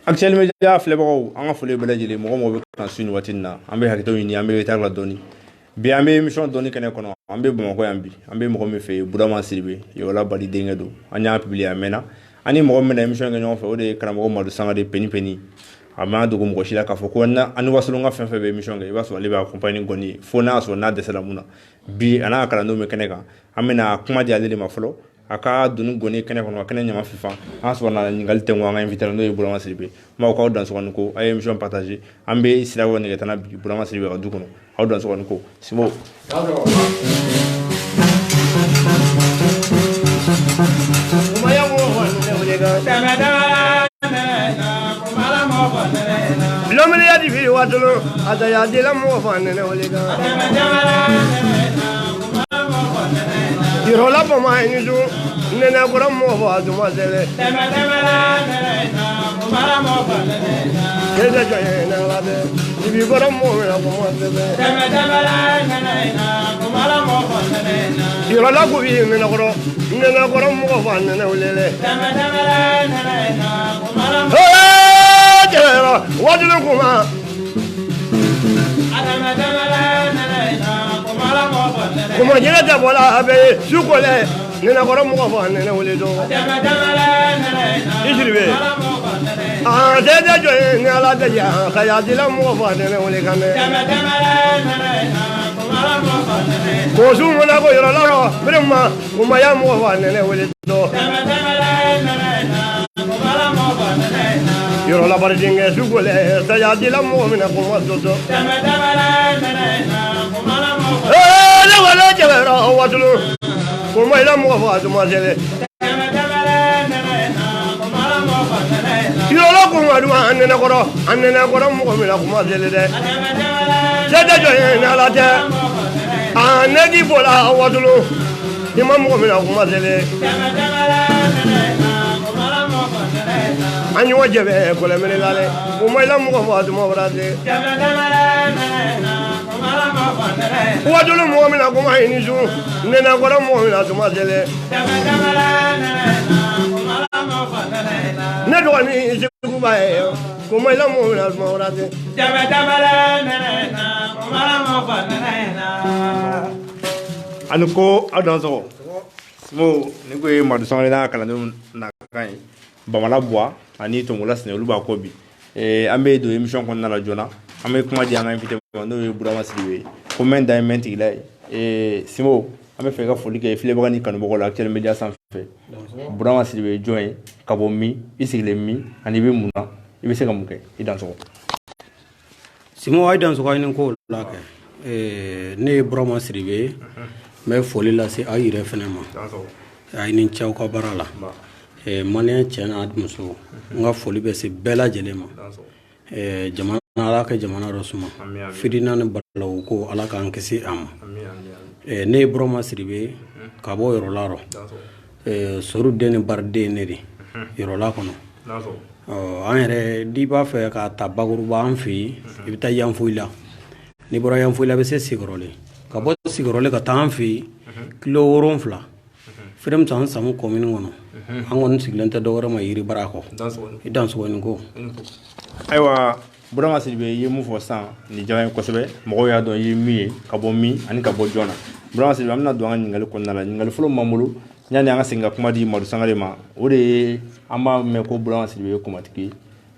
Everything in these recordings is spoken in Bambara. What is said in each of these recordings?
Actuel Media filɛbagaw, an ka foli bɛɛ lajɛlen, mɔgɔ mɔgɔ bɛ kan su nin waati in na, an bɛ hakɛto ɲini, an bɛ retard la dɔɔni. Bi an bɛ émission dɔɔni kɛnɛ kɔnɔ, an bɛ Bamakɔ yan bi, an bɛ mɔgɔ min fɛ yen, Burama Sidibe, Yola Badi denkɛ don, an y'a publier a mɛnna. An ni mɔgɔ min bɛna émission kɛ ɲɔgɔn fɛ, o de ye karamɔgɔ Madu Sangare Peni Peni. A ma dogo mɔgɔ si la k'a fɔ ko an ni Wasolon ka fɛn fɛn bɛ émission kɛ, i b'a sɔrɔ ale bɛ accompagner ni gɔni ye, fo n'a y'a sɔrɔ n'a dɛsɛra mun na. Bi a n'a ka kalandenw bɛ kɛnɛ kan, an bɛna kuma di ale de ma fɔlɔ, a ka don ni gɔni kɛnɛ kɔnɔ, ka kɛnɛ ɲama fifan. An sɔrɔ na ɲininkali tɛ an ka invité la, n'o ye Burama Sidibe. N b'aw k'aw dansɔgɔ ko a ye émission partager. An bɛ sira wɛrɛ nɛgɛtana bi Burama Sidibe ka du kɔnɔ. Aw dansɔgɔ ko Simo. Lomini ya di fili watolo ata ya di la mɔgɔ fa nɛnɛ wele kan. Yɔrɔla bama ni su nɛnɛ kɔrɔ mɔgɔ fa tuma sɛlɛ. Kɛlɛ jɔ ye nɛnɛ la dɛ. Ibi kɔrɔ mɔgɔ min na kuma sɛbɛ. Yɔrɔla ko bi nɛnɛ kɔrɔ nɛnɛ kɔrɔ mɔgɔ fa nɛnɛ wele dɛ. Jɛlɛ watolo kuma. Kuma jɛnɛ tɛ bɔla a bɛ ye su kɔlɛ nɛnɛ kɔrɔ mɔgɔ fa nɛnɛ wele dɔn. I Sidibe. Aa tɛ tɛ jɔ ye ni Ala tɛ ja ka ya dila mɔgɔ fa nɛnɛ wele kan dɛ. Ko su mana ko yɔrɔ la rɔ ma kuma ya mɔgɔ fa nɛnɛ wele dɔn. Yɔrɔ la bari denkɛ su kɔlɛ ta ya dila mɔgɔ min na kuma sɔsɔ. Ne wale jɛgɛra watulu kuma ila mɔgɔ fa tuma sɛlɛ. Yɔrɔ kuma dun an nɛnɛ kɔrɔ an nɛnɛ kɔrɔ mɔgɔ min na kuma sɛlɛ dɛ. Cɛ tɛ jɔ ye ni Ala tɛ. Aa ne k'i bɔla watulu i ma mɔgɔ min na kuma sɛlɛ. An ɲɔgɔn jɛbɛ kɔlɛmini la dɛ. Kuma ila mɔgɔ fa tuma wɛrɛ tɛ. Watulu mɔgɔ min na kuma i ni su nɛnɛ kɔrɔ mɔgɔ min na tuma sɛlɛ. Ne dɔgɔnin Seguba ye kuma ila mɔgɔ min na tuma wɛrɛ tɛ. Ani ko aw dansɔgɔ. Simo, ni ko ye Madu Sangare n'a ka kalandenw nakan ye. Bamala Buwa ani Tongola Sinɛ, olu b'a kɔ bi. An bɛ don émission kɔnɔna la joona, an bɛ kuma di an ka invité ma, n'o ye Burama Sidibe ye. Ko mɛn dan ye mɛn tigila ye. Simo, an bɛ fɛ i ka foli kɛ filɛbaga ni kanubagaw la Actuel Media sanfɛ. Burama Sidibe ye jɔn ye, ka bɔ min, i sigilen min, ani i bɛ mun na, i bɛ se ka mun kɛ, i dansɔgɔ. Simo, a ye dansɔgɔ ɲini ko la kɛ. Ne ye Burama Sidibe ye, n bɛ foli lase aw yɛrɛ fɛnɛ ma. A ye ni cɛw ka baara la. Maliyɛn cɛ n'a muso, n ka foli bɛ se bɛɛ lajɛlen ma. Jamana Ala ka jamana dɔ suma. Fidina ni balawu ko Ala k'an kisi a ma. Ne ye Burama Sidibe ka bɔ Yɔrɔla rɔ. Soru den ni bariden ne de Yɔrɔla kɔnɔ. An yɛrɛ n'i b'a fɛ k'a ta bakuruba an fɛ yen, i bɛ taa Yanfoyila. N'i bɔra Yanfoyila i bɛ se Sigɔrɔlen. Ka bɔ Sigɔrɔlen ka taa an fɛ yen kilo 7. Fɛrɛmusa an samu commune kɔnɔ. An kɔni sigilen tɛ dɔwɛrɛ ma yiribara kɔ. I dansɔgɔ ko. Ayiwa Burama Sidibe, i ye mun fɔ sisan nin diyara n ye kosɛbɛ. Mɔgɔw y'a dɔn i ye min ye, ka bɔ min ani ka bɔ jɔn na. Burama Sidibe, an bɛna don an ka ɲininkali kɔnɔna la. Ɲininkali fɔlɔ min b'an bolo yanni an ka segin ka kuma di Madu Sangare ma, o de ye an b'a mɛn ko Burama Sidibe ye kumatigi ye.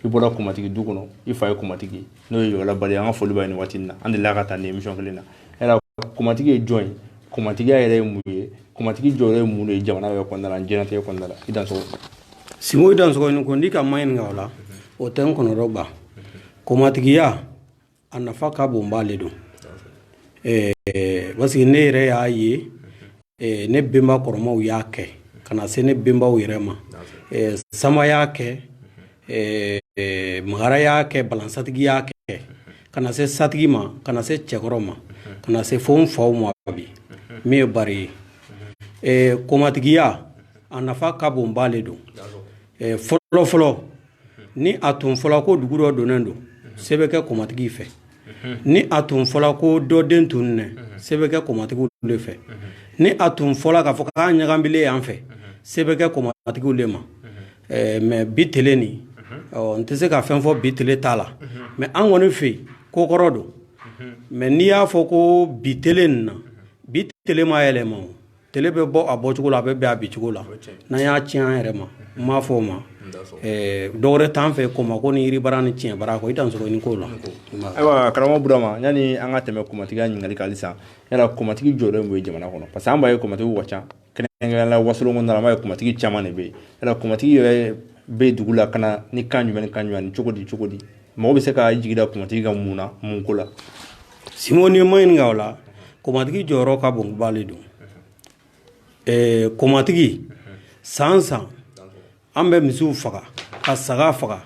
I bɔra kumatigi du kɔnɔ, i fa ye kumatigi ye, n'o ye Yola Bali. An ka foli b'a ye nin waati in na. An delila ka taa nin émission kelen na. Yala kumatigi ye jɔn ye? Kumatigiya yɛrɛ ye mun ye? Kumatigi jɔyɔrɔ ye mun de ye jamana yɛrɛ kɔnɔna la, diɲɛlatigɛ kɔnɔna la? I dansɔgɔ. Simo, i dansɔgɔ nin ko n'i ka ma ɲininka o la, o tɛ n kɔnɔrɔ ba. Kumatigiya a nafa ka bon b'ale don. Parce que ne yɛrɛ y'a ye, ne benba kɔrɔmaw y'a kɛ ka na se ne benbaw yɛrɛ ma. Sama y'a kɛ, Magara y'a kɛ, Balansatigi y'a kɛ, ka na se Satigi ma, ka na se Cɛkɔrɔ ma, ka na se fo n faw ma bi min ye bari ye. Komatigiya a nafa ka bon b'ale don. Fɔlɔ fɔlɔ ni a tun fɔla ko dugu dɔ donnen don, se bɛ kɛ komatigi fɛ. Ni a tun fɔla ko dɔ den tun nɛ, se bɛ kɛ komatigiw de fɛ. Ni a tun fɔla k'a fɔ k'a ɲagambilen yan fɛ, se bɛ kɛ komatigiw de ma. Mais bi tele nin Ɔ n tɛ se ka fɛn fɔ bi tele t'a la, mais an kɔni fɛ yen ko kɔrɔ don. Mais n'i y'a fɔ ko bi tele nin na, bi tele ma yɛlɛma, o tele bɛ bɔ a bɔcogo la, a bɛ bɛn a bicogo la. N'an y'a tiɲɛ an yɛrɛ ma, n m'a fɔ o ma. Dɔwɛrɛ t'an fɛ kɔmako ni yiribara ni tiɲɛbara kɔ. I dansogo ni ko la. Ayiwa, karamɔgɔ Burama, yanni an ka tɛmɛ kɔmatigiya ɲininkali kan halisa, yala kɔmatigi jɔyɔrɔ ye mun ye jamana kɔnɔ? Parce que an b'a ye kɔmatigiw ka ca, kɛrɛnkɛrɛnnenya la Wasolon kɔnɔna la, an b'a ye kɔmatigi caman de bɛ yen. Yala kɔmatigi yɛrɛ bɛ dugu la ka na ni kan jumɛn ni kan jumɛn, ni cogo di cogo di mɔgɔ bɛ se ka jigi da kɔmatigi ka mun na, mun ko la? Simon, ni ma ɲininka o la, kɔmatigi jɔyɔrɔ ka bon b'ale don. Kɔmatigi san san an bɛ misiw faga, ka saga faga,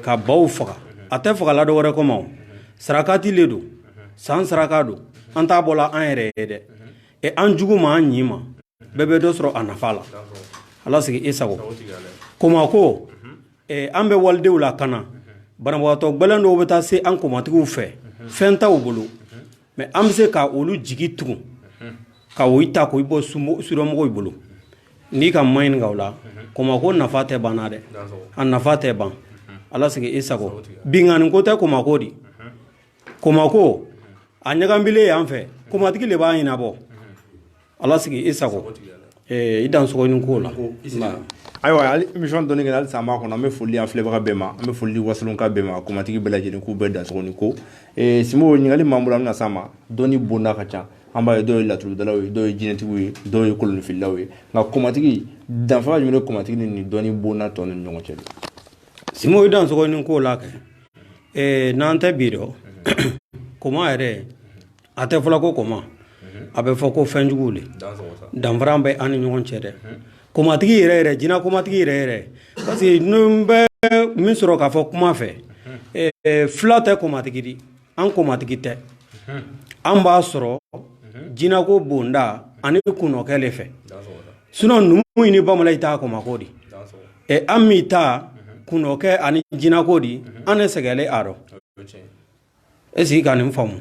ka baw faga. A tɛ fagala dɔ wɛrɛ kɔma, o sarakati le don, san saraka don. An t'a bɔla an yɛrɛ ye dɛ. An jugu ma, an ɲi ma, bɛɛ bɛ dɔ sɔrɔ a nafa la. Ala sigi i sago. Kɔmako, an bɛ walidenw la kana banabagatɔ gbɛlɛn dɔw bɛ taa se an kɔmatigiw fɛ, fɛn t'aw bolo, mais an bɛ se ka olu jigi tugun ka o ta k'o bɔ surɔmɔgɔw bolo. N'i ka ma ɲininka o la, kɔmako nafa tɛ ban na dɛ, a nafa tɛ ban. Ala sigi i sago. Binkanni ko tɛ kɔmako di. Kɔmako a ɲagambilen yan fɛ, kɔmatigi le b'a ɲɛnabɔ. Ala sigi i sago. I dansogo ni ko la. Ayiwa, émission dɔɔni kɛ halisa an b'a kɔnɔ. An bɛ foli an filɛbaga bɛɛ ma, an bɛ foli di Wasolonka bɛɛ ma, kɔmatigi bɛɛ lajɛlen k'u bɛɛ dansogo ni ko. Simo, ɲininkali m'an bolo, an bɛna s'a ma. Dɔnni bonda ka ca, an b'a ye dɔw ye laturudalaw ye, dɔw ye jinɛtigiw ye, dɔw ye kolonifililaw ye, nka kɔmatigi, danfara jumɛn bɛ kɔmatigi ni nin dɔnni bonda tɔ ni ɲɔgɔn cɛ? Simo, i dansogo ni ko la kɛ. N'an tɛ bi dɔn kɔma yɛrɛ, a tɛ fɔla ko kɔma, a bɛ fɔ ko fɛnjuguw le. Danfara bɛ an ni ɲɔgɔn cɛ dɛ. Kɔmatigi yɛrɛ yɛrɛ, jinɛ kɔmatigi yɛrɛ yɛrɛ, parce que ni bɛ min sɔrɔ k'a fɔ kuma fɛ, fila tɛ kɔmatigi di, an kɔmatigi tɛ. An b'a sɔrɔ jinɛko bonda ani kunnɔkɛ le fɛ. Sinon numu ni bamanan i t'a kɔmako di. An m'i ta kunnɔkɛ ani jinɛko di, an ne sɛgɛlen a dɔn. Est ce que ka nin faamu?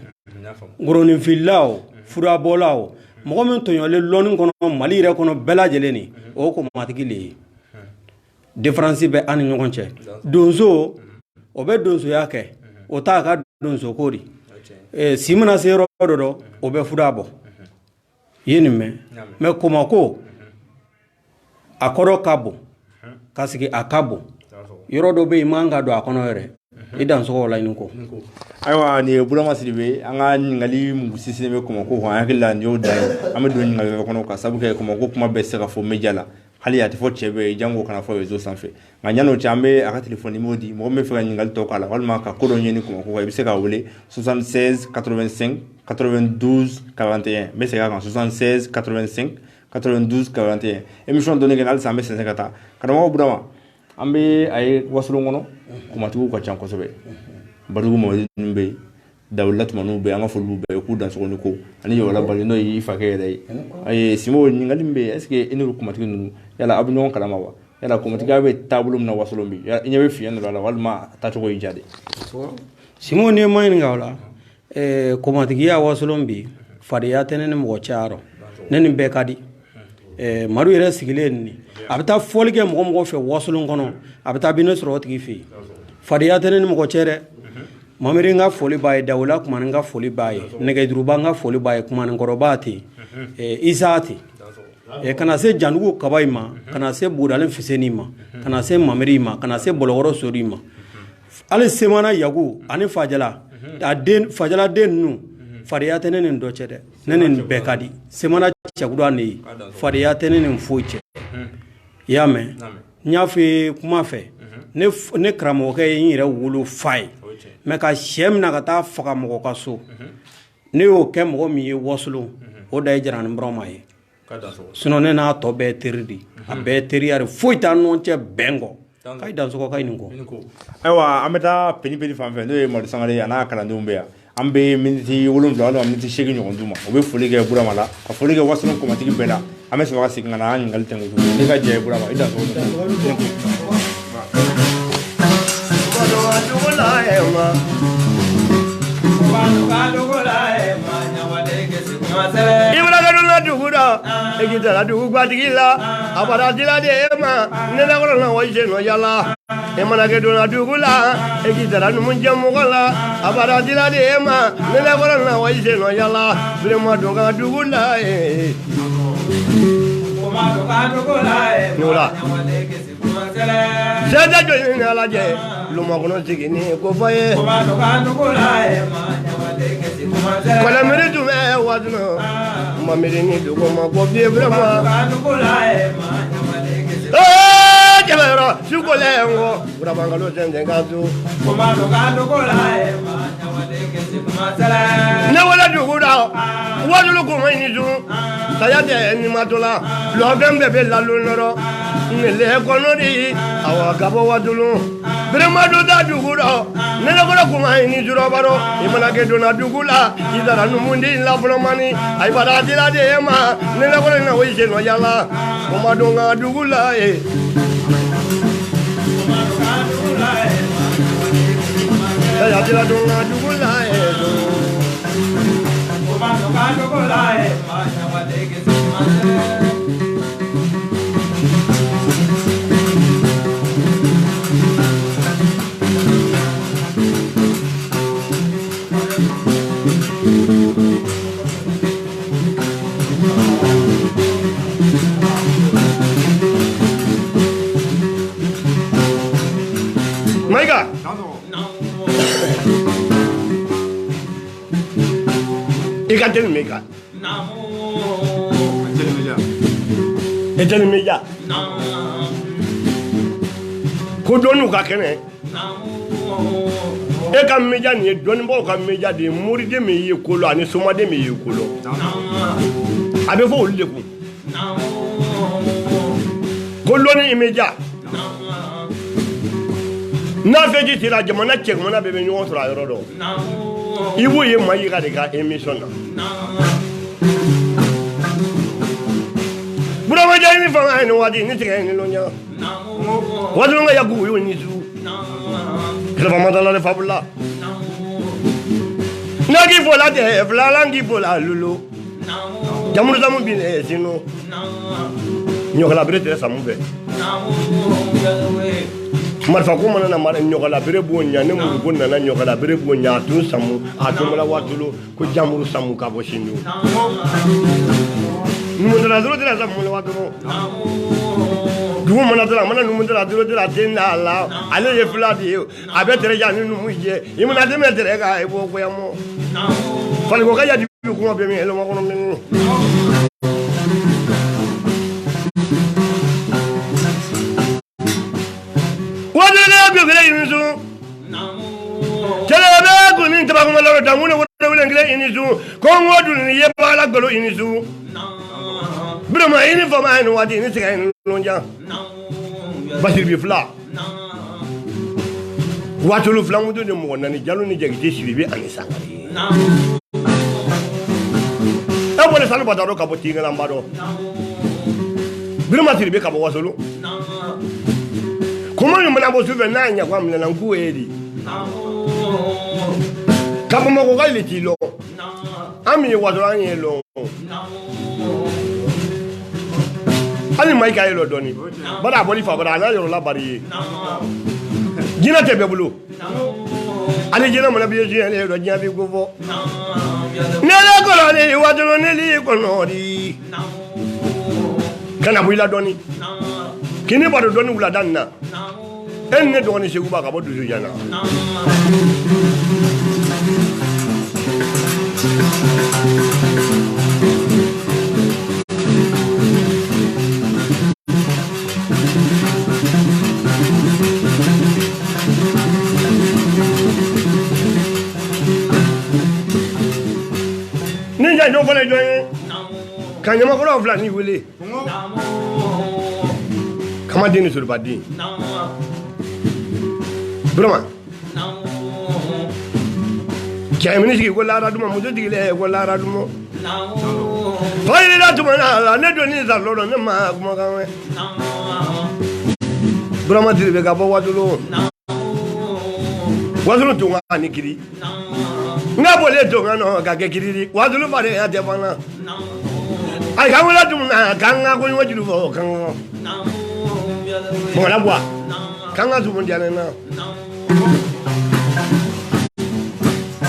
Ngoroninfilila o, furabɔla o, mɔgɔ min tɔɲɔlen lɔnni kɔnɔ Mali yɛrɛ kɔnɔ bɛɛ lajɛlen ni o kɔmatigi le ye. Différence bɛ an ni ɲɔgɔn cɛ. Donso o bɛ donsoya kɛ, o t'a ka donsoko di. Si mana se yɔrɔ dɔ dɔ, o bɛ fura bɔ. I ye nin mɛn? Mais kɔmako a kɔrɔ ka bon ka sigi, a ka bon. Yɔrɔ dɔ bɛ yen, i man ka don a kɔnɔ yɛrɛ. I dansogo la ni ko. Ayiwa, nin ye Burama Sidibe. An ka ɲininkali mugu sinsinnen bɛ kɔmako kan. An hakili la nin y'o dan ye. An bɛ don ɲininkali wɛrɛ kɔnɔ, ka sababu kɛ kɔmako kuma bɛɛ tɛ se ka fɔ média la, hali a tɛ fɔ cɛ bɛɛ ye, jango kana fɔ réseau sanfɛ. Nka yan'o cɛ, an bɛ a ka téléphone numéro di. Mɔgɔ min bɛ fɛ ka ɲininkali tɔ k'a la walima ka ko dɔ ɲɛɲini kɔmako kan, i bɛ se k'a wele 76 85 92 41. N bɛ segin a kan, 76 85 92 41. Émission dɔɔni kɛ halisa, an bɛ sɛnsɛn ka taa. Karamɔgɔ Burama, an bɛ a ye Wasolon kɔnɔ kɔmatigiw ka ca kosɛbɛ. Badugu Mamadu ninnu bɛ yen, Dawula Tumaniw bɛ yen, an ka foli b'u bɛɛ ye k'u dansogo ni ko ani Yawala Bali, n'o ye i fakɛ yɛrɛ ye. Ayi, Simo, ɲininkali min bɛ yen, est ce que i n'olu kɔmatigi ninnu, yala aw bɛ ɲɔgɔn kalama wa? Yala kɔmatigiya bɛ taabolo min na Wasolon bi, i ɲɛ bɛ fiɲɛ dɔ la walima a taacogo y'i diya de? Simo, n'i ma ɲininka o la, kɔmatigiya Wasolon bi, fadenya tɛ ne ni mɔgɔ cɛ a rɔ. Ne ni bɛɛ ka di. Madu yɛrɛ sigilen nin, a bɛ taa fɔli kɛ mɔgɔ mɔgɔ fɛ Wasolon kɔnɔ, a bɛ taa bi ne sɔrɔ o tigi fɛ yen. Fadenya tɛ ne ni mɔgɔ cɛ dɛ. Mamiri n ka foli b'a ye, Dawula Kumani n ka foli b'a ye, Nɛgɛjuruba n ka foli b'a ye, Kumanikɔrɔba ten, Isa ten, ka na se Jandugu Kaba in ma, ka na se Bodalen Fiseni ma, ka na se Mamiri ma, ka na se Bɔlɔkɔrɔ Sori ma, hali Semana Yagu ani Fajala a den, Fajala den ninnu, fadenya tɛ ne ni dɔ cɛ dɛ. Ne ni nin bɛɛ ka di. Semana Cɛkuda ne ye, fadenya tɛ ne ni foyi cɛ. I y'a mɛn? N y'a fɔ i ye kuma fɛ, ne karamɔgɔkɛ ye n yɛrɛ wolo fa ye, mais ka sɛ minɛ ka taa faga mɔgɔ ka so, ne y'o kɛ mɔgɔ min ye Wasolon, o da ye Jarani Burama ye. Sinon ne n'a tɔ bɛɛ teri de, a bɛɛ teriya de, foyi t'an ɲɔgɔn cɛ bɛn kɔ. K'a dansogo, k'a nin kɔ. Ayiwa, an bɛ taa peni peni fan fɛ, n'o ye Madu Sangare ye, a n'a kalandenw bɛ yan. An bɛ miniti 7 walima miniti 8 ɲɔgɔn d'u ma, u bɛ foli kɛ Burama la, ka foli kɛ Wasolon kɔmatigi bɛɛ la. An bɛ sɔrɔ ka segin ka na an ɲininkali tɛnku tuguni. N'i ka jɛ ye, Burama, i dansogo. I bɔra ka dun dugu la. la e k'i taara dugu gatigi la a bara dila de e ma ne lakɔrɔ na wa i sen nɔ yala e mana kɛ donna dugu la e k'i taara numu jɛmɔgɔ la a bara dila de e ma ne lakɔrɔ na wa i sen nɔ yala birema don ka dugu la Nula. Sɛjɛ jɔ ni ala jɛ lumakɔnɔ sigi ni ko fɔ ye. Kɔlɛmiri tun bɛ waati mamiri ni dugu ma ko fiye vraiment. Ee jɛbɛyɔrɔ su kolen n ko burabangalo sɛnsɛn ka su. Ne wele dugu la wajulu kun ma ɲi sun saya tɛ ni ma to la lɔfɛn bɛɛ bɛ lalon nɔrɔ nele kɔnɔ di awa ka bɔ wajulu birima dun ta dugu la ne kɔrɔ kun ma ɲi surɔba dɔ i mana kɛ donna dugu la i taara numunden la fɔlɔmani ayi bara dila de e ma ne kɔrɔ na o i sen nɔ yala o ma don ka dugu la ye. Saya dila don ka dugu la ye. Maïga. I ka teli Maïga. I teli Maïga. Ko dɔnniw ka kɛnɛ. E ka média nin ye dɔnnibaaw ka média de ye moriden min y'i ko lɔn ani somaden min y'i ko lɔn. A bɛ fɔ olu de kun. Ko lɔnni média. N'a fɛn ji sera jamana cɛkumana bɛɛ bɛ ɲɔgɔn sɔrɔ a yɔrɔ dɔn. I b'o ye Mayiga de ka émission na. Burama Jɛ ni fanga ye nin waati ni tigɛ ye ni lɔnya. Waati ka yaku y'o ni su. Kɛlɛfamadala de fabula. N'a k'i fɔ la tɛ filalan k'i fɔ la lolo. Jamuru samu bi ne sinu. Ɲɔkala bere tɛ samu fɛ. Marifa ko mana na ɲɔgɔla bere b'o ɲa ne muruko nana ɲɔgɔla bere b'o ɲa a tun samu a tun bɔra waatolo ko jamuru samu ka bɔ sini. Numudala dɔrɔn tɛna samu la waatolo. Dugu mana dɔrɔn a mana numudala dɔrɔn tɛna den da la ale ye fila de ye a bɛ tɛrɛ ja ni numu ye i mana den bɛ tɛrɛ kan i b'o goya mɔ. Faliko ka yaji kuma bɛ min yɛlɛma kɔnɔ min. Basiri fila waatolu filamuso ni mɔgɔ naani jalo ni jakite Sidibe ani Sangare e bɔra sanu bataro ka bɔ tinkalanba dɔ Birima Sidibe ka bɔ Wasolo kuma min mana bɔ sufɛ n'a ye ɲaga minɛ na n k'o ye di ka Bamakɔ ka le t'i lɔn an min ye Wasolo an ye lɔn hali Mayiga ye lɔ dɔɔni bari a bɔli fa bari a n'a yɔrɔ la bari ye jinɛ tɛ bɛɛ bolo hali jinɛ mana bi ye diɲɛ dɔ diɲɛ b'i ko fɔ ne le kɔnɔ ni Wasolo ne li kɔnɔ di kana bɔ i la dɔɔni kini b'a dɔn dɔɔni wulada nin na e ni ne dɔgɔnin Seguba ka bɔ Dusujan na. Ni janjo fana jɔn ye ka ɲamakɔrɔw fila ni wele kamaden ni sorobaden Burama cɛ sigi ko laara duman muso sigilen ko laara duman fa tuma la ne don ni sa lɔ ne ma kumakan mɛn Burama Sidibe ka bɔ Wasolo Wasolo tun ka ni kiri n ka bɔlen tun ka nɔ ka kɛ kiriri Wasolo fadenya tɛ fana Ayi k'an wele tun na k'an ka ko ɲuman juru fɔ k'an ka mɔgɔ la k'an ka tugun diya ne na.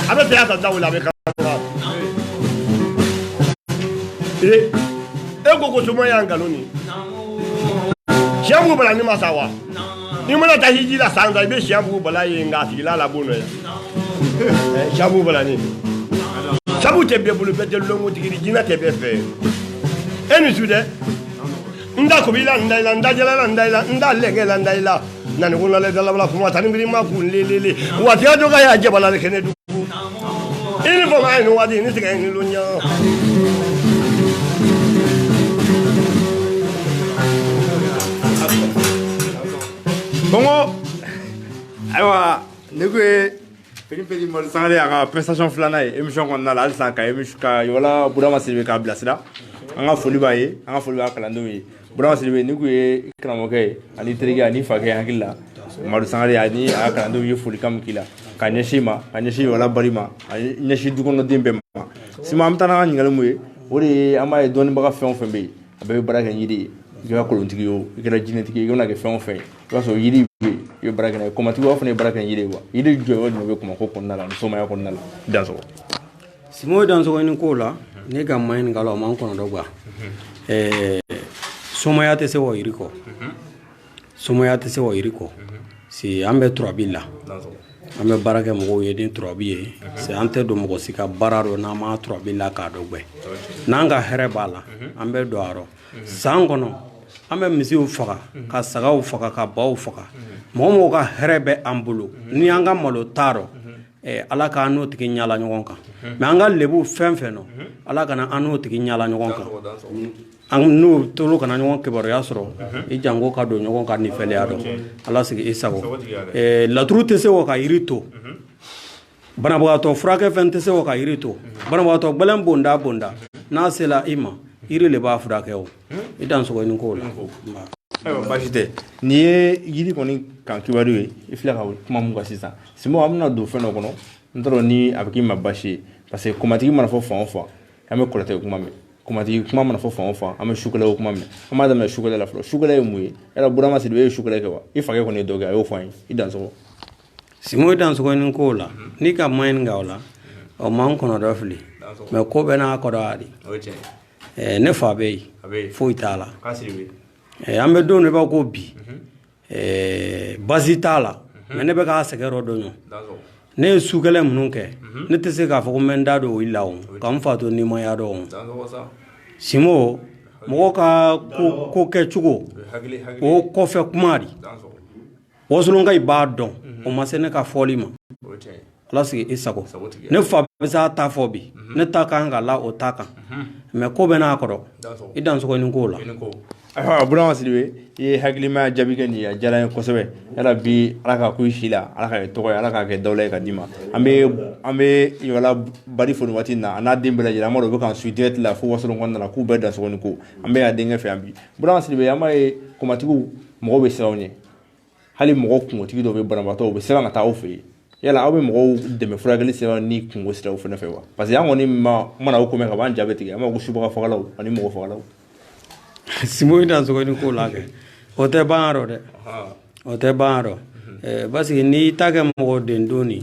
A bɛ saya ta daw la a bɛ kan. E ko ko soma y'a nkalon ni. Siya bugu bala ni ma sa wa? N'i mana taa hiji la san ta i bɛ siya bugu bala ye nka a tigila la bon dɔ ye. Siya bugu bala ni. Sabu tɛ bɛɛ bolo bɛɛ tɛ lɔnkotigi ni jinɛ tɛ bɛɛ fɛ. E ni su dɛ. N da kobi la n da i la n da jala la n da i la n da lɛnkɛ la n da i la. Nani ko lale dalabala kuma tani biri ma kun lelele. Waati a dɔ ka y'a jabala kɛnɛ dugu. I ni fɔ ma ye ni waati ni sɛgɛn ni lonya. Bongo ayiwa ne ko ye Peni Madu Sangare a ka prestation filanan ye émission kɔnɔna la halisa ka émission ka Yola Burama Sidibe k'a bilasira. An ka foli b'a ye, an ka foli b'a kalandenw ye. Burama Sidibe ni kun ye karamɔgɔkɛ ye ani terikɛ ani fakɛ hakili la. Madu Sangare ani a ka kalandenw ye folikan min k'i la ka ɲɛsin i ma, ka ɲɛsin Yola Bari ma, ka ɲɛsin dukɔnɔden bɛɛ ma. Sima an bɛ taa n'an ka ɲininkali mun ye, o de ye an b'a ye dɔnnibaga fɛn o fɛn bɛ yen, a bɛɛ bɛ baara kɛ yiri ye. I kɛra kolontigi ye o, i kɛra jinɛtigi ye, i mana kɛ fɛn o fɛn ye, i b'a sɔrɔ yiri bɛ yen, i bɛ baara kɛ n'a ye. Kɔmatigiw fana ye baara kɛ yiri ye wa? Yiri jɔyɔrɔ jumɛn bɛ kɔmako kɔnɔna la ani somaya kɔnɔna la? Dansɔgɔ. Simo dansɔgɔ ni ko la, ne ka ma ɲininka la o man kɔnɔ dɔ gan. Somaya tɛ se o yiri kɔ. Somaya tɛ se o yiri kɔ. Si an bɛ turabi la. An bɛ baara kɛ mɔgɔw ye ni turabi ye. Si an tɛ don mɔgɔ si ka baara dɔn n'an ma turabi la k'a dɔn gbɛ. N'an ka hɛrɛ b'a la, an bɛ don a rɔ. San kɔnɔ an bɛ misiw faga, ka sagaw faga, ka baw faga. Mɔgɔ mɔgɔ ka hɛrɛ bɛ an bolo ni an ka malo t'a rɔ, Ala k'an n'o tigi ɲala ɲɔgɔn kan. Mais an ka lebu fɛn fɛn nɔ, Ala kana an n'o tigi ɲala ɲɔgɔn kan. An n'o tolo kana ɲɔgɔn kibaruya sɔrɔ, i janko ka don ɲɔgɔn kan ni fɛlɛya dɔn. Ala sigi i sago. Laturu tɛ se o ka yiri to. Banabagatɔ furakɛ fɛn tɛ se o ka yiri to. Banabagatɔ gbɛlɛn bonda bonda n'a sera i ma, yiri le b'a furakɛ o. I dan sɔgɔ ni ko la. Ayiwa baasi tɛ. Nin ye yiri kɔni kan kibaru ye, i filɛ ka kuma mun kan sisan. Simo an bɛna don fɛn dɔ kɔnɔ, n t'a dɔn ni a bɛ k'i ma baasi ye. Parce que kɔmatigi mana fɔ fan o fan, an bɛ kɔlɔtɛ kuma mɛn. Kɔmatigi kuma mana fɔ fan o fan, an bɛ sukɛlɛw kuma mɛn. An b'a daminɛ sukɛlɛ la fɔlɔ. Sukɛlɛ ye mun ye? Yala Burama Sidibe e ye sukɛlɛ kɛ wa? I fakɛ kɔni ye dɔ kɛ, a y'o fɔ an ye. I dan sɔgɔ. Simo i dan sɔgɔ ni ko la, n'i ka ma ɲininka o la, o man kɔnɔ dɔ fili. Mais ko bɛɛ n'a kɔrɔ a di. Ne fa bɛ yen, foyi t'a la. An bɛ don de b'a ko bi, basi t'a la, mais ne bɛ k'a sɛgɛn yɔrɔ dɔn. Ne ye sukɛlɛ minnu kɛ, ne tɛ se k'a fɔ ko n bɛ n da don o la o, ka n fa to nimaya dɔn. Simo mɔgɔ ka ko kɛcogo o kɔfɛ kuma di. Wasolonka i b'a dɔn, o ma se ne ka fɔli ma. Ala sigi i sago. Ne fa bɛ se a ta fɔ bi, ne ta kan ka la o ta kan. Mais ko bɛ n'a kɔrɔ, i dan sɔgɔ ni ko la. Ayiwa Burama Sidibe, i ye hakilimaya jaabi kɛ nin ye, a diyara n ye kosɛbɛ. Yala bi Ala ka ko i si la, Ala ka kɛ tɔgɔ ye, Ala k'a kɛ dawula ye ka d'i ma. An bɛ Yola Bari fo nin waati in na, a n'a den bɛɛ lajɛlen, an b'a dɔn u bɛ k'an suit direct la fo Wasolon kɔnɔna la, k'u bɛɛ dan sɔgɔ ni ko. An bɛ a denkɛ fɛ yan bi. Burama Sidibe, an b'a ye kɔmatigiw mɔgɔw bɛ siran aw ɲɛ. Hali mɔgɔ kunkotigi dɔw bɛ banabaatɔ, u bɛ siran ka taa aw fɛ yen. Yala aw bɛ mɔgɔw dɛmɛ furakɛli sira ni kungo siraw fana fɛ wa? Parce que an kɔni mana aw komɛ ka b'an ja bɛ tigɛ, an b'a fɔ ko subaga fagalaw ani mɔgɔ fagalaw. Simo i dan sɔgɔ ni ko la kɛ, o tɛ ban yɔrɔ dɛ, o tɛ ban yɔrɔ. Parce que n'i ta kɛ mɔgɔ den donni,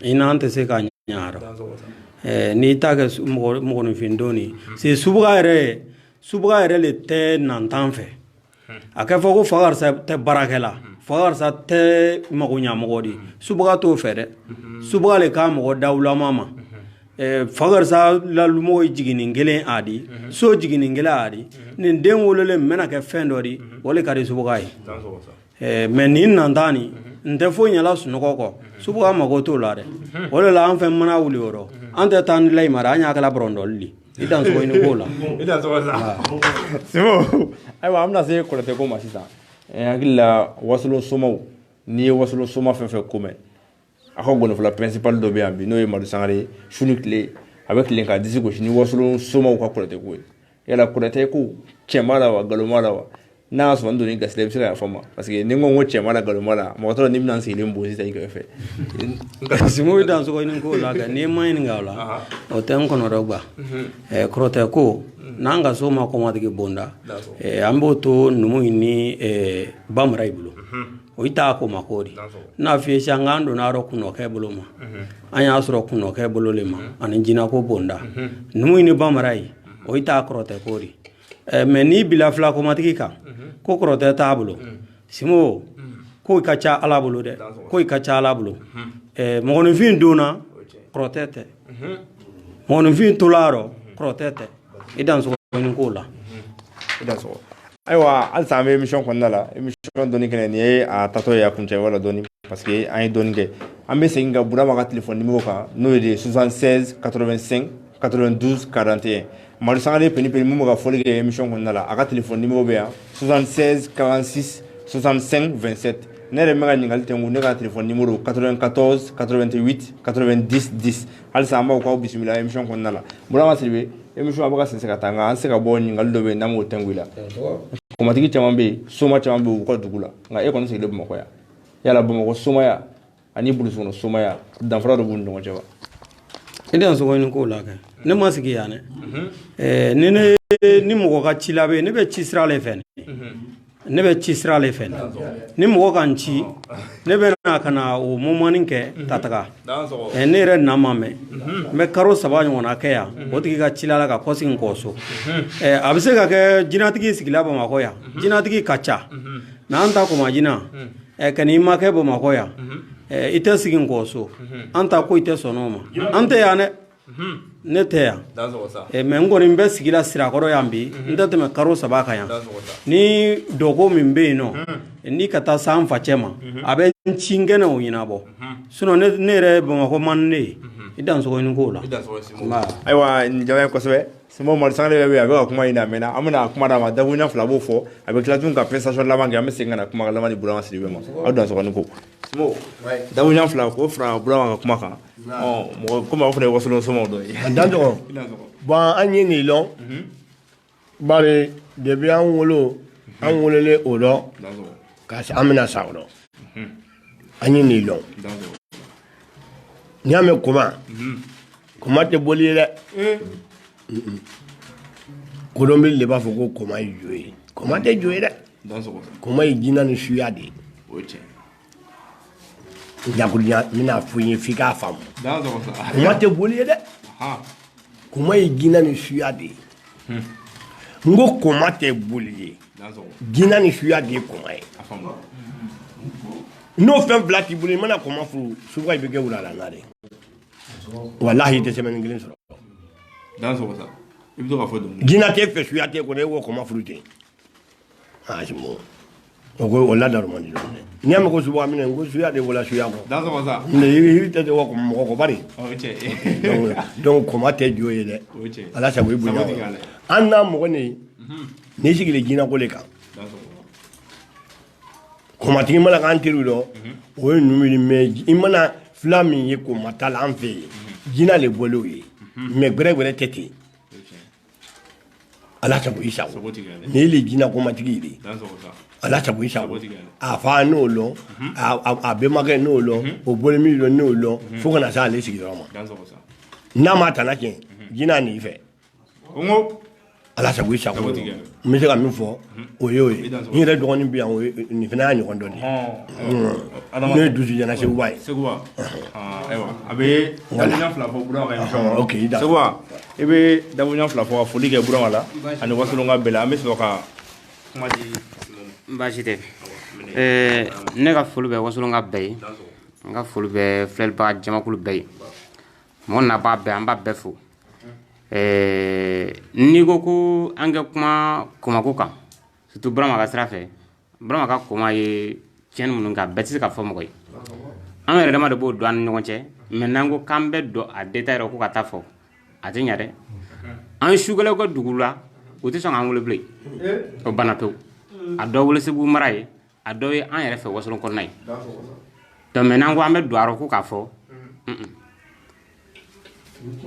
i n'an tɛ se ka ɲa yɔrɔ. N'i ta kɛ mɔgɔninfin donni, c'est subaga yɛrɛ le tɛ nantan fɛ. A kɛ fɔ ko fa karisa tɛ baarakɛla, fa karisa tɛ magoɲamɔgɔ de, subaga t'o fɛ dɛ. Subaga le k'a mɔgɔ dawulama ma. Fa karisa lalumɔgɔ ye jiginni kelen a di, so jiginni kelen a di, nin den wololen n bɛna kɛ fɛn dɔ di, o le ka di subaga ye. Mais nin nantan nin, n tɛ foyi ɲɛla sunɔgɔ kɔ, subaga mago t'o la dɛ. O de la an fɛn mana wuli o rɔ, an tɛ taa ni layi ma dɛ, an y'a kɛla bɔrɔndɔli de. I dan sɔgɔ ni ko la. I dan sɔgɔ sa. Simo, ayiwa an bɛna se kɔlɔtɛ ko ma sisan. Hakili la Wasolon somaw, n'i ye Wasolon soma fɛn fɛn ko mɛn, a ka gɔnifɔla principal dɔ bɛ yan bi, n'o ye Madu Sangare ye, su ni tile a bɛ tilen k'a disi gosi ni Wasolon somaw ka kɔlɔtɛ ko ye. Yala kɔlɔtɛ ko tiɲɛ b'a la wa, nkalon b'a la wa? N'a y'a sɔrɔ n donna i gasi la, i bɛ se ka yafa n ma, parce que ni n ko cɛ ma la nkalon ma la, mɔgɔ t'a dɔn n'i bɛna n sigilen bon sisan i kɛrɛfɛ. Simo, i dansogo ɲini ko la kɛ, n'i ma ɲininka o la, o tɛ n kɔnɔ dɔ gba. Kɔrɔtɛ ko n'an ka so ma kɔmatigi bonda, an b'o to numu in ni bamara i bolo, o i t'a ko ma ko di n'a f'i ye sisan k'an donna yɔrɔ kunnɔkɛ bolo ma, an y'a sɔrɔ kunnɔkɛ bolo le ma ani jinako bonda, numu in ni bamara ye, o i t'a kɔrɔtɛ ko di. Mɛ n'i bila fila kɔmatigi kan ko kɔrɔtɛ t'a bolo, Simo, ko i ka ca Ala bolo dɛ, ko i ka ca Ala bolo. Mɔgɔninfin donna kɔrɔtɛ tɛ, mɔgɔninfin tola yɔrɔ kɔrɔtɛ tɛ. I dansogo ɲini ko la. I dansogo. Ayiwa, halisa an bɛ émission kɔnɔna la, émission dɔɔni kɛnɛ, nin ye a tatɔ ye a kuncɛ wala dɔɔni, parce que an ye dɔɔni kɛ. An bɛ segin ka Burama ka téléphone numéro kan, n'o ye de 76 85 92 41. Madu Sangare Peni Peni mun bɛ ka fɔli kɛ émission kɔnɔna la, a ka téléphone numéro bɛ yan, 76 46 65 27. Ne yɛrɛ bɛ ka ɲininkali tɛnku, ne ka téléphone numéro 94 88 90 10. Halisa an b'aw k'aw bisimila émission kɔnɔna la. Burama Sidibe, émission a bɛ ka sɛnsɛn ka taa, nka an tɛ se ka bɔ ɲininkali dɔ bɛ yen n'an m'o tɛnku i la. Kɔmatigi caman bɛ yen, soma caman bɛ yen u ka dugu la, nka e kɔni sigilen Bamakɔ yan. Yala Bamakɔ somaya ani burusi kɔnɔ somaya, danfara dɔ b'u ni ɲɔgɔn cɛ wa? I dansogo ɲini ko la kɛ, ne ma sigi yan dɛ. Ni ne ni mɔgɔ ka ci la bɛ yen, ne bɛ ci sira le fɛ, ne bɛ ci sira le fɛ. Ni mɔgɔ ka n ci, ne bɛ na ka na o mɔmɔni kɛ ka taga. Ne yɛrɛ na ma mɛn, n bɛ karo 3 ɲɔgɔnna kɛ yan, o tigi ka ci la ka kɔsegin kɔ so. A bɛ se ka kɛ jinatigi sigila Bamakɔ yan, jinatigi ka ca mɛ an ta koma jina ka n'i ma kɛ Bamakɔ yan, i tɛ sigi kɔ so. An ta ko i tɛ sɔn o ma, an tɛ yan dɛ, ne tɛ yan. Mɛ n kɔni bɛ sigila Sirakɔrɔ yan bi, n tɛ tɛmɛ karo 3 kan yan. Ni dɔgɔ min bɛ yen nɔ, ni ka taa san facɛ ma, a bɛ n ci n kɛnɛ o ɲɛnabɔ. Sinon ne yɛrɛ Bamakɔ man ne ye. I dansogo ɲini ko la. Ayiwa, nin diyara n ye kosɛbɛ. Simo Madu Sangare bɛ yen, a bɛ ka kuma ɲini a mɛnna. An bɛna kuma d'a ma, dakuruɲɛ 2 b'o fɔ, a bɛ tila tuguni ka prestation laban kɛ, an bɛ segin ka na kuma laban di Burama Sidibe ma. Aw dansogo ni ko. Simo, dakuruɲɛ 2 k'o fara Burama ka kuma kan. Mɔgɔ komi aw fana ye wasolon somaw dɔ ye. Dansogo. Bon, an ye nin lɔn bari depuis an wolo, an wololen o dɔn ka se an bɛna sa o dɔn, an ye nin lɔn. N'i y'a mɛn koma, koma tɛ boli ye dɛ. Kodɔnbili de b'a fɔ ko koma ye jo ye. Koma tɛ jo ye dɛ, koma ye jinɛ ni suya de ye. Jakuruya n bɛna fɔ i ye f'i k'a faamu. Koma tɛ boli ye dɛ, koma ye jinɛ ni suya de ye. N ko koma tɛ boli ye, jinɛ ni suya de ye koma ye. N'o fɛn 2 t'i bolo, i mana koma furu, suba i bɛ kɛ wulala n'a de. Walahi, i tɛ semaine kelen sɔrɔ. Jinɛ tɛ fɛ, suya tɛ kɔnɔ, e ko koma furu ten. Ah, Simo, o ko o ladaru man di dɛ. N'i y'a mɛn ko suba minɛ, n ko suya de wala suya kɔ. I tɛ wa mɔgɔ kɔ bari. Donc koma tɛ jo ye dɛ. Ala sago i bonya. An n'a mɔgɔ ni n'i sigilen jinɛ ko le kan. Komatigi mana k'an teriw dɔn, o ye ninnu ye, mɛ i mana fila min ye koma ta la an fɛ yen, jinɛ le bɔlen o ye, mɛ gbɛrɛ gbɛrɛ tɛ ten. Ala sago i sago, nin le jinɛ komatigi de. Ala sago i sago, a fa n'o lɔn, a bɛnbakɛ n'o lɔn, o bɔlen min lɔn n'o lɔn, fo kana se ale sigiyɔrɔ ma. N'a ma tana tiɲɛ, jinɛ n'i fɛ. Ala sago i sago, n bɛ se ka min fɔ o ye o ye. N yɛrɛ dɔgɔnin bɛ yan, o ye nin fana y'a ɲɔgɔn dɔ de ye. N'o ye dusu jɛna Seguba ye. Seguba, ayiwa, a bɛ dakuruɲɛ 2 fɔ Burama ka émission kɔnɔ. Ok, i da. Seguba, i bɛ dakuruɲɛ 2 fɔ ka foli kɛ Burama la ani wasolonka bɛɛ la. An bɛ sɔrɔ ka kuma di. Baasi tɛ. Ne ka foli bɛ wasolonka bɛɛ ye. N ka foli bɛ filɛlibaga jamakulu bɛɛ ye. Mɔgɔ nabaa bɛɛ, an b'a bɛɛ fo. N'i ko ko an kɛ kuma komako kan, surtout Burama ka sira fɛ, Burama ka koma ye tiɲɛni minnu kɛ, a bɛɛ tɛ se ka fɔ mɔgɔ ye. An yɛrɛ dama de b'o dɔn an ni ɲɔgɔn cɛ, mɛ n'an ko k'an bɛ don a détail yɛrɛ ko ka taa fɔ, a tɛ ɲɛ dɛ. An ye sukɛlɛw kɛ dugu la, u tɛ sɔn k'an wele bilen, o banna pewu. A dɔ wele Segu mara ye, a dɔ ye an yɛrɛ fɛ Wasolon kɔnɔna ye. Donc mais n'an ko an bɛ don a rɔ ko k'a fɔ,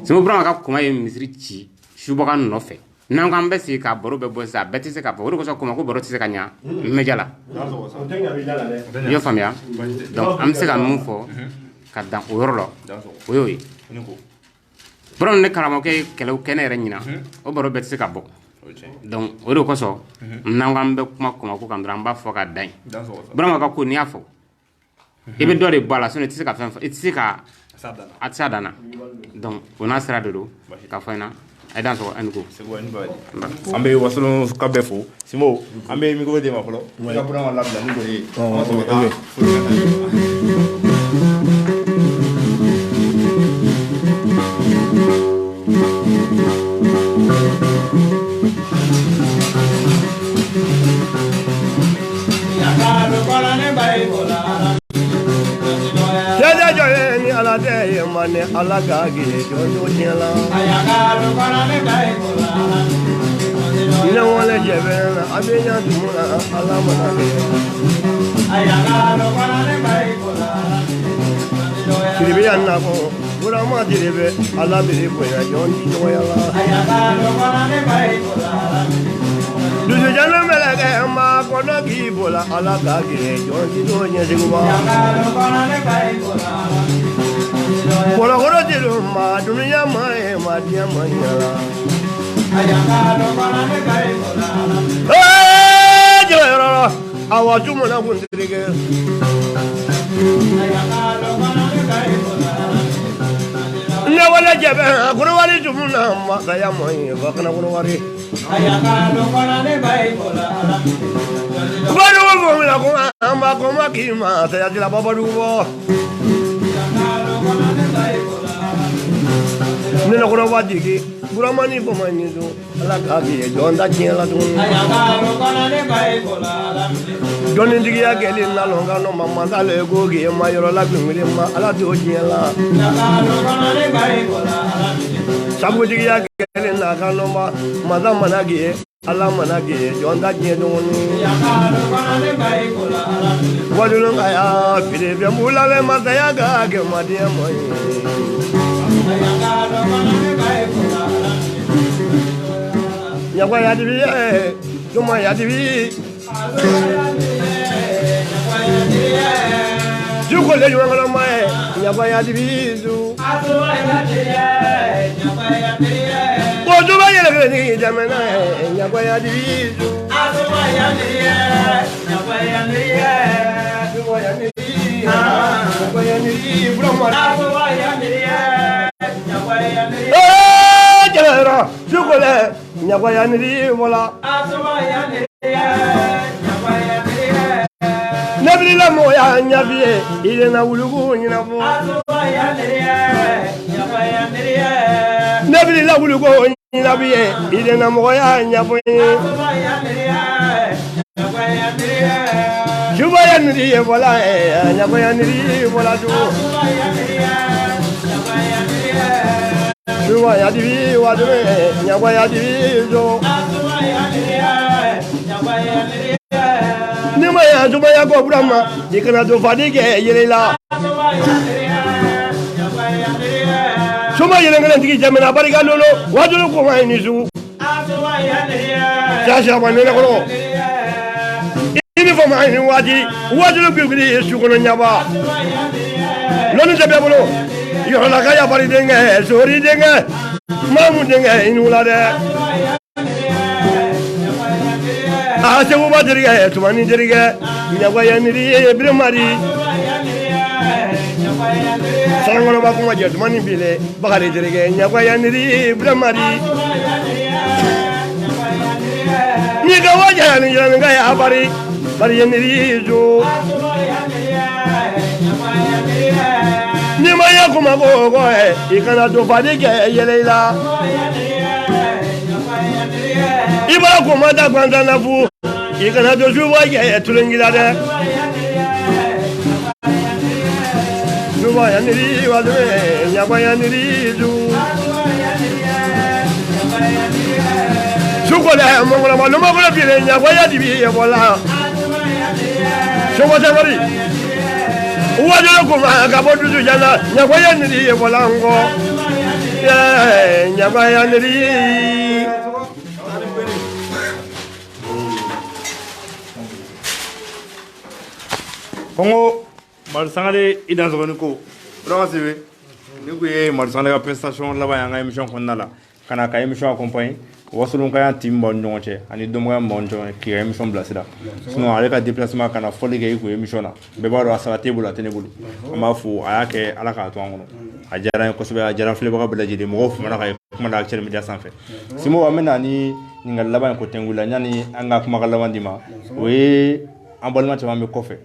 Simo Burama ka koma ye misiri ci subaga nɔfɛ. N'an ko an bɛ sigi ka baro bɛɛ bɔ sisan, a bɛɛ tɛ se ka fɔ. O de kosɔn koma ko baro tɛ se ka ɲa média la. I y'o faamuya? Donc an bɛ se ka mun fɔ ka dan o yɔrɔ la, o y'o ye. Baro ne karamɔgɔkɛ ye kɛlɛw kɛ ne yɛrɛ ɲina, o baro bɛɛ tɛ se ka bɔ. Donc o de kosɔn n'an ko an bɛ kuma koma ko kan dɔrɔn, an b'a fɔ ka dan yen. Burama ka ko, n'i y'a fɔ, i bɛ dɔ de bɔ a la, sinon i tɛ se ka fɛn fɔ, i tɛ se ka a tɛ se a dan na. Donc o n'a sira de don ka fɔ ɲɛna. A ye dan sɔgɔ, a ni ko. An bɛ Wasolon ka bɛɛ fo. Simo, an bɛ micro d'e ma fɔlɔ, i ka Burama labila ni dɔ ye. An ka sɔrɔ ka taa foli ka taa. Jɛjɛ jɔ ye ni Ala tɛ ye ma ni Ala ka gere jɔn to diɲɛ la. Ne wale jɛbɛ na, a bɛ ɲa tumu na, Ala mana kɛ. Siribe yan na ko, Burama Siribe, Ala bɛ bonya jɔn ti dɔgɔya la. Dusu janu mɛlɛkɛ ma kɔnɔ k'i bola, Ala ka gere jɔn ti to ɲɛsiguba. Kɔlɔkɔlɔ jeliw ma dunuya ma ye ma diɲɛ ma ɲɛ la. Ee jɛgɛ yɔrɔ la, awa jumɛn na kun terikɛ. Ne wale jɛbɛ kɔnɔwari jumu na masaya ma ye fakana kɔnɔwari. Badugu fo mina ko an b'a kɔma k'i ma saya dila babadugu bɔ. Ne na kɔnɔba jigi Burama ni kɔma ɲi don, Ala k'a k'i ye jɔn ta diɲɛ la tuguni. Dɔnnitigiya kɛli nalon ka nɔ ma masa le ko k'i ye ma yɔrɔ la gbɛngbɛngbɛn ma Ala t'o diɲɛ la. Sabutigiya kɛli n'a ka nɔ ma masa mana k'i ye Ala mana k'i ye jɔn ta diɲɛ tuguni. Wajulu ka ya fili bɛ b'u la bɛ masaya ka kɛ ma diɲɛ mɔ ye. Ɲagwa dibi ye, juma ya dibi. Juko le ɲuman kɔnɔ ma ye, ɲagwa ya dibi zu. Ko juba yɛlɛ kelen ni jamana ye, ɲagwa ya dibi zu. Juba ya ni, ɲagwa ya ni, Burama. Ee jɛgɛ yɔrɔ, juko le, ɲagwa ya ni wala. Ne bilila mɔgɔya ɲafi ye, i de na wuluku ɲɛnabɔ. Ne bilila wuluko ɲɛnabi ye, i de na mɔgɔya ɲɛfɔ n ye. Juba ya niri ye bɔla ye, ɲagwa ya niri bɔla tugun. Juba ya dibi wa dumi, ɲagwa ya dibi zo. Ni ma ya juba ya ko Burama, i kana to fadi kɛ yɛlɛ la. Suma yɛlɛ kelen tigi jamana barika lolo, wajulu ko ma ni su. Sasa ma nene kɔnɔ. I ni fɔ ma ni waati, wajulu gbiri ye su kɔnɔ ɲaba. Lɔnni tɛ bɛɛ bolo. Yɔrɔlaka yafari denkɛ, sori denkɛ, mamu denkɛ, i ni wula dɛ. A Seguba terikɛ, Tumani terikɛ, ɲagwa ya niri ye Birimari. Sarankɔnɔba kuma jɛ Tumani bile, Bakari terikɛ, ɲagwa ya niri Birimari. Ni ka waja ni jiranin ka ya bari, bari ya niri zo. Ni ma ya kuma ko ko ye, i kana to fadi kɛ yɛlɛ i la. I b'a kuma da gbansan na fu, i kana to suba kɛ tulonk'i la dɛ. Suba ya niri wa dumi, ɲagwa ya niri zu. Suko lɛ mɔngɔlɔma lumakolo bile, ɲagwa ya dibi ye bɔla. Sogo sɛbɛri. Wajulu kuma ka bɔ dusu jana, ɲagwa ya niri ye bɔla n kɔ. Ɲagwa ya niri. Kɔngɔ Madu Sangare, i dansɔgɔ ni ko. Burama Sidibe, ni kun ye Madu Sangare ka prestation laban ye an ka émission kɔnɔna la, ka na ka émission accompagner. Wasolonka team b'aw ni ɲɔgɔn cɛ ani dɔnbagaya b'aw ni ɲɔgɔn cɛ, k'i ka émission bilasira. Sinon ale ka déplacement ka na fɔli kɛ i kun émission na, bɛɛ b'a dɔn a sara t'e bolo, a tɛ ne bolo. An b'a fo, a y'a kɛ, Ala k'a to an kɔnɔ. A diyara an ye kosɛbɛ, a diyara an filɛbaga bɛɛ lajɛlen. Mɔgɔw famana ka ye kuma la Actuel Media sanfɛ. Simo, an bɛ na ni ɲininkali laban ye ko tɛnku la, yanni an ka kumakan laban d'i ma. O ye an balima caman bɛ kɔfɛ,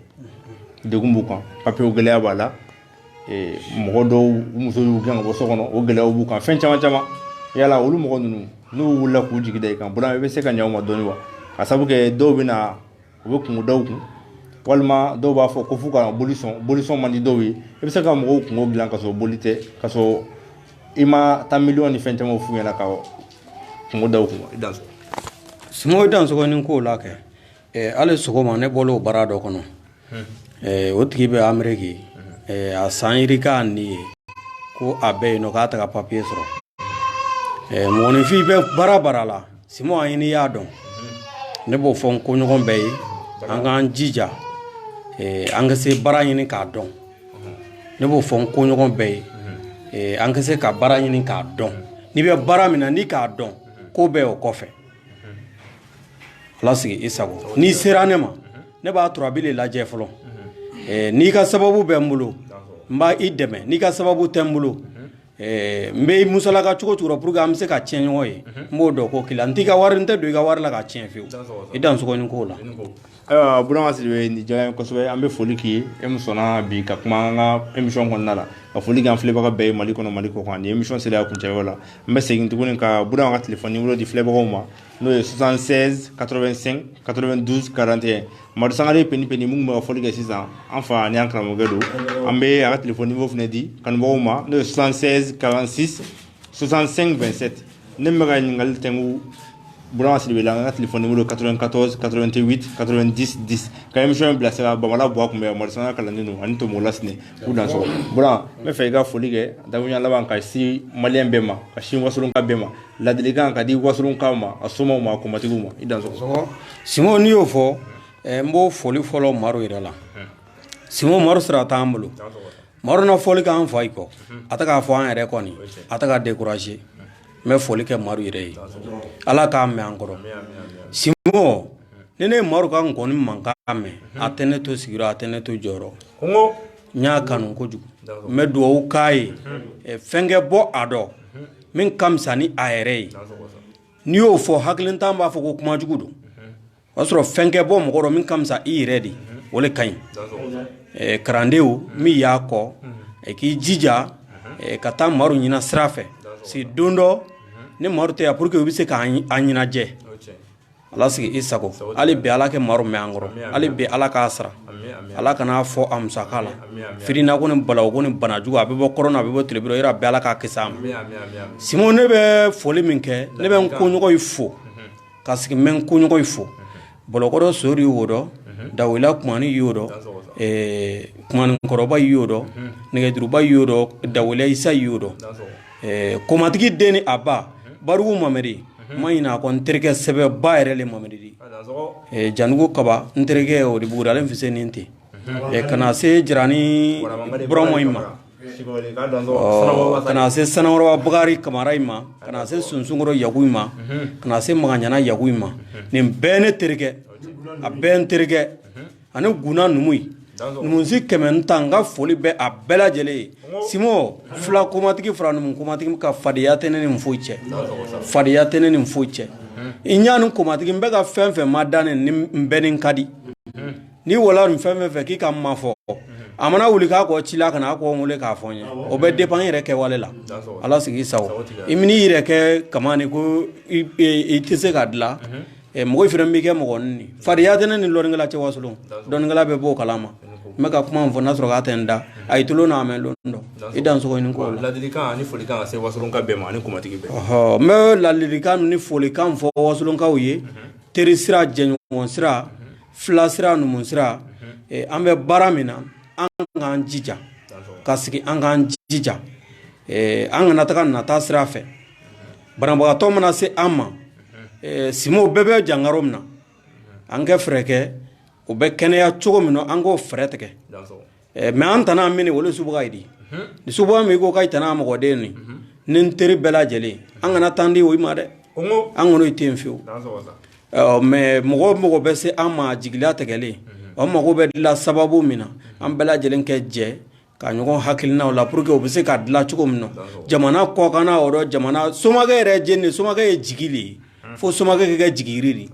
degun b'u kan, papiyew gɛlɛya b'a la, mɔgɔ dɔw u muso y'u gɛn ka bɔ so kɔnɔ, o gɛlɛyaw b'u kan, fɛn caman caman. Yala olu mɔgɔ ninnu, n'u wulila k'u jigi da i kan, Burama, i bɛ se ka ɲɛ u ma dɔɔni wa? Ka sabu kɛ dɔw bɛ na, u bɛ kungo daw kun, walima dɔw b'a fɔ ko f'u ka boli sɔn, boli sɔn man di dɔw ye. I bɛ se ka mɔgɔw kungo dilan ka sɔrɔ boli tɛ, ka sɔrɔ i ma taa miliyɔn ni fɛn caman f'u ɲɛna ka kungo daw kun? I dan sɔgɔ. Simo, i dan sɔgɔ ni kow la kɛ. Hali sɔgɔma ne bɔla o baara dɔ kɔnɔ. O tigi bɛ Ameriki, a san yirika ni ye ko a bɛ yen nɔ k'a taga papiye sɔrɔ. Mɔgɔninfin bɛ baara baara la, Simo, a ɲini y'a dɔn. Ne b'o fɔ n koɲɔgɔn bɛɛ ye, an k'an jija, an ka se baara ɲini k'a dɔn. Ne b'o fɔ n koɲɔgɔn bɛɛ ye, an ka se ka baara ɲini k'a dɔn. N'i bɛ baara min na, n'i k'a dɔn, ko bɛɛ o kɔfɛ. Ala sigi i sago. N'i sera ne ma, ne b'a turabi de lajɛ fɔlɔ. N'i ka sababu bɛ n bolo, n b'a i dɛmɛ. N'i ka sababu tɛ n bolo, n bɛ musalaka cogo cogo pour que an bɛ se ka tiɲɛ ɲɔgɔn ye, n b'o dɔn ko k'i la. N t'i ka wari, n tɛ don i ka wari la ka tiɲɛ fiyewu. I dan sɔgɔ ni ko la. Ayiwa Burama Sidibe, nin diyara n ye kosɛbɛ. An bɛ foli k'i ye, e min sɔnna bi ka kuma an ka émission kɔnɔna la, ka foli kɛ an filɛbaga bɛɛ ye Mali kɔnɔ, Mali kɔ kan. Nin émission sera a kuncɛyɔrɔ la. N bɛ segin tuguni ka Burama ka téléphone numéro di filɛbagaw ma, n'o ye 76 85 92 41. Madu Sangare Peni Peni mun bɛ ka fɔli kɛ sisan, an fa ani an karamɔgɔkɛ don, an bɛ a ka téléphone numéro fana di kanubagaw ma, n'o ye 76 46 65 27. Ne min bɛ ka ɲininkali tɛnku Burama Sidibe la, an ka téléphone numéro 94 88 90 10. Ka émission in bilasira, Bamala Buwa tun bɛ, Madu Sangare kalanden don, ani Tomo Lasinɛ k'u dan sɔgɔ. Burama, n bɛ fɛ i ka foli kɛ dakuruɲa laban ka si maliyɛn bɛɛ ma, ka sin wasolonka bɛɛ ma, ladilikan ka di wasolonkaw ma, a somaw ma, a kɔmatigiw ma. I dan sɔgɔ. Simo, n'i y'o fɔ, n b'o foli fɔlɔ Maro yɛrɛ la. Simo, Maro sira t'an bolo. Maro na fɔli k'an fa i kɔ, a tɛ k'a fɔ an yɛrɛ kɔni, a tɛ ka décourager. N bɛ foli kɛ Maro yɛrɛ ye, Ala k'a mɛn an kɔrɔ. Simo, ni ne ye Maro ka nkɔni mankan mɛn, a tɛ ne to sigiyɔrɔ, a tɛ ne to jɔyɔrɔ. N y'a kanu kojugu. N bɛ dugawu k'a ye, fɛn kɛ bɔ a dɔn min ka fisa ni a yɛrɛ ye. N'i y'o fɔ, hakilintan b'a fɔ ko kuma jugu don. O y'a sɔrɔ fɛn kɛ bɔ mɔgɔ dɔ min ka fisa i yɛrɛ de, o le ka ɲi. Karandenw min y'a kɔ, k'i jija ka taa Maro ɲina sira fɛ, si don dɔ ni Maro tɛ yan, pour que u bɛ se k'an ɲɛnajɛ. Ala sigi i sago. Hali bi Ala kɛ Maro mɛn an kɔrɔ. Hali bi Ala k'a sara, Ala kan'a fɔ a musaka la. Firinako ni balawoko ni banajugu, a bɛ bɔ kɔrɔn na, a bɛ bɔ tilebiri yɔrɔ bɛɛ, Ala k'a kisi a ma. Simo, ne bɛ foli min kɛ, ne bɛ n koɲɔgɔn yi fo ka sigi, n bɛ n koɲɔgɔn yi fo. Bɔlɔkɔrɔ sori y'o dɔn, Dawela kumani y'o dɔn, kumani kɔrɔba y'o dɔn, nɛgɛjuruba y'o dɔn, Dawela Isa y'o dɔn, komatigi den ni a ba Bariku Mamadi ma ɲinɛ a kɔ. N terikɛ sɛbɛba yɛrɛ le Mamadi di, Janugu Kaba, n terikɛ o de bugudalen fiseni ten, ka na se Jirani Burama in ma, ka na se Sanakɔrɔba Bakari Kamara in ma, ka na se Sunsunkɔrɔ Yaku in ma, ka na se Magaɲana Yaku in ma. Nin bɛɛ ne terikɛ, a bɛɛ n terikɛ, ani Guna numu ye numusi kɛmɛ n tan. N ka foli bɛ a bɛɛ lajɛlen ye. Simo, fila komatigi fara numu komatigi ka fadenya tɛ ne ni foyi cɛ, fadenya tɛ ne ni foyi cɛ. I ɲa ni komatigi, n bɛ ka fɛn fɛn ma da ne ni n bɛɛ ni n ka di. N'i wala nin fɛn fɛn fɛ k'i ka ma fɔ, a mana wuli k'a kɔ ci la ka na a kɔ n wele k'a fɔ n ye, o bɛ dépend n yɛrɛ kɛwale la. Ala sigi sago. I min'i yɛrɛ kɛ kama ni ko i tɛ se ka dilan, mɔgɔ fana b'i kɛ mɔgɔ ni fadenya tɛ ne ni lɔnnikɛla cɛ. Wasolon dɔnnikɛla bɛ bɔ o kalama. N bɛ ka kuma min fɔ, n'a sɔrɔ k'a tɛ n da, a ye tolo n'a mɛn lon dɔ. I dan sogo ɲini ko la. Ladilikan ani folikan ka se wasolonka bɛɛ ma ani kumatigi bɛɛ. Ɔhɔ, n bɛ ladilikan ni folikan fɔ wasolonkaw ye, teri sira, jɛɲɔgɔn sira, fila sira, numu sira. An bɛ baara min na, an k'an jija ka sigi, an k'an jija, an kana taga nata sira fɛ. Banabagatɔ mana se an ma, Simo, bɛɛ bɛ jankaro min na, an kɛ fɛɛrɛ kɛ. O bɛ kɛnɛya cogo min na, an k'o fɛɛrɛ tigɛ. Mais an tana min olu subaga ye di ni subaga min ko k'a tana mɔgɔden ni ni n teri bɛɛ lajɛlen, an kana tan di o ma dɛ, an kɔni tɛ yen fiyewu. Mais mɔgɔ o mɔgɔ bɛ se an ma jigiya tigɛlen, o mago bɛ dilan sababu min na, an bɛɛ lajɛlen kɛ jɛ ka ɲɔgɔn hakilinaw la pour que o bɛ se ka dilan cogo min na jamana kɔkanna. O rɔ jamana somakɛ yɛrɛ jeni, somakɛ ye jigi de ye, fo somakɛ kɛ kɛ jigiyiri de.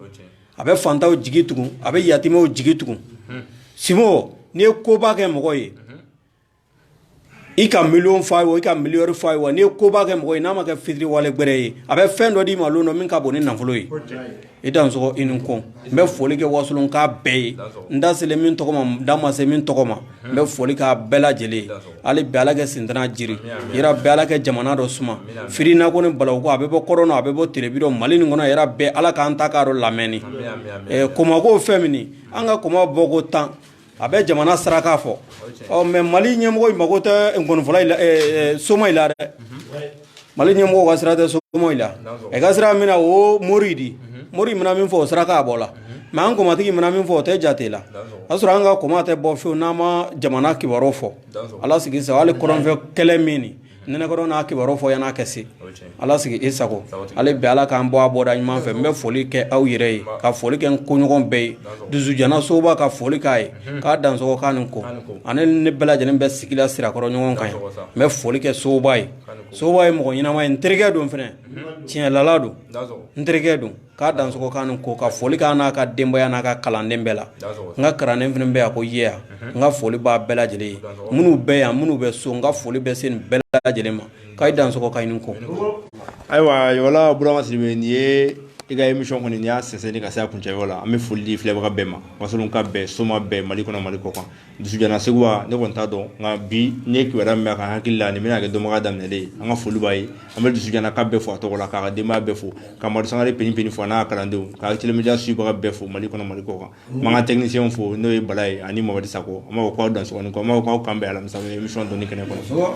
A bɛ fantanw jigi tugun, a bɛ yatimɛw jigi tugun. Simo, n'i ye koba kɛ mɔgɔ ye, i ka miliyɔn fa ye o, i ka miliyɔri fa ye wa, n'i ye koba kɛ mɔgɔ ye, n'a ma kɛ fitiriwale gbɛrɛ ye, a bɛ fɛn dɔ d'i ma lon dɔ min ka bon ni nafolo ye. I dansɔgɔ, i ni kɔn. N bɛ foli kɛ wasolonka bɛɛ ye, n da selen min tɔgɔ ma, n da ma se min tɔgɔ ma, n bɛ foli k'a bɛɛ lajɛlen ye. Hali bi Ala kɛ sintana jiri yɛrɛ bɛɛ, Ala kɛ jamana dɔ suma firinako ni balawuko, a bɛ bɔ kɔrɔn, a bɛ bɔ telebi dɔ Mali nin kɔnɔ yɛrɛ bɛɛ. Ala k'an ta k'a dɔ lamɛnni kɔmako fɛn min, an ka kɔma bɔ ko tan, a bɛ jamana saraka fɔ. Ɔ mais Mali ɲɛmɔgɔ mago tɛ nkɔnifɔla soma in la dɛ. Mali ɲɛmɔgɔ ka sira tɛ soma in la. Ɛ ka sira min na, o mori di mori mina min fɔ, o saraka a bɔ la. Mais an kɔmatigi mina min fɔ, o tɛ jate la. O y'a sɔrɔ an ka kɔma tɛ bɔ fiyewu n'an ma jamana kibaru fɔ. Ala sigi sago, hali kɔrɔnfɛ kɛlɛ min ni nɛnɛkɔrɔ n'a kibaru fɔ yan'a kɛ se. Ala sigi i sago. Ale bɛɛ, Ala k'an bɔ a bɔda ɲuman fɛ. N bɛ foli kɛ aw yɛrɛ ye, ka foli kɛ n koɲɔgɔn bɛɛ ye, dusujana soba ka foli k'a ye, k'a dansɔgɔ, k'a ni ko ani ne bɛɛ lajɛlen bɛ sigi la Sirakɔrɔ ɲɔgɔn kan yan. N bɛ foli kɛ soba ye. Soba ye mɔgɔ ɲɛnama ye, n terikɛ don fɛnɛ, tiɲɛlala don, n terikɛ don, k'a dansɔgɔ, k'a ni ko, ka foli k'a n'a ka denbaya n'a ka kalanden bɛɛ la. N ka kalanden fana bɛ yan ko yeya, n ka foli b'a bɛɛ lajɛlen ye, minnu bɛ yan, minnu bɛ so, n ka foli bɛ se nin bɛɛ lajɛlen ma. K'a dansɔgɔ, k'a ni ko. Ayiwa, Yɔla Burama Sidibe, nin ye i ka émission kɔni, nin y'a sɛnsɛn ka se a kuncɛyɔrɔ la. An bɛ foli di filɛbaga bɛɛ ma, wasolonka bɛɛ, soma bɛɛ, Mali kɔnɔ, Mali kɔ kan. Dusujana Seguba, ne kɔni t'a dɔn, nka bi ne ye kibaruya min mɛn a ka hakili la, nin bɛna kɛ dɔnbaga daminɛlen ye. An ka foli b'a ye, an bɛ Dusujana ka bɛɛ fo a tɔgɔ la, k'a ka denbaya bɛɛ fo, ka Madu Sangare Peni Peni fo a n'a ka kalandenw, ka Télémédia suibaga bɛɛ fo Mali kɔnɔ, Mali kɔ kan. N b'an ka technicien fo, n'o ye Bala ye ani Mamadi Sako. An b'a fɔ k'aw dansɔgɔ ni ko, an b'a fɔ k'aw kan bɛn alamisa émission dɔnni kɛnɛ kɔnɔ.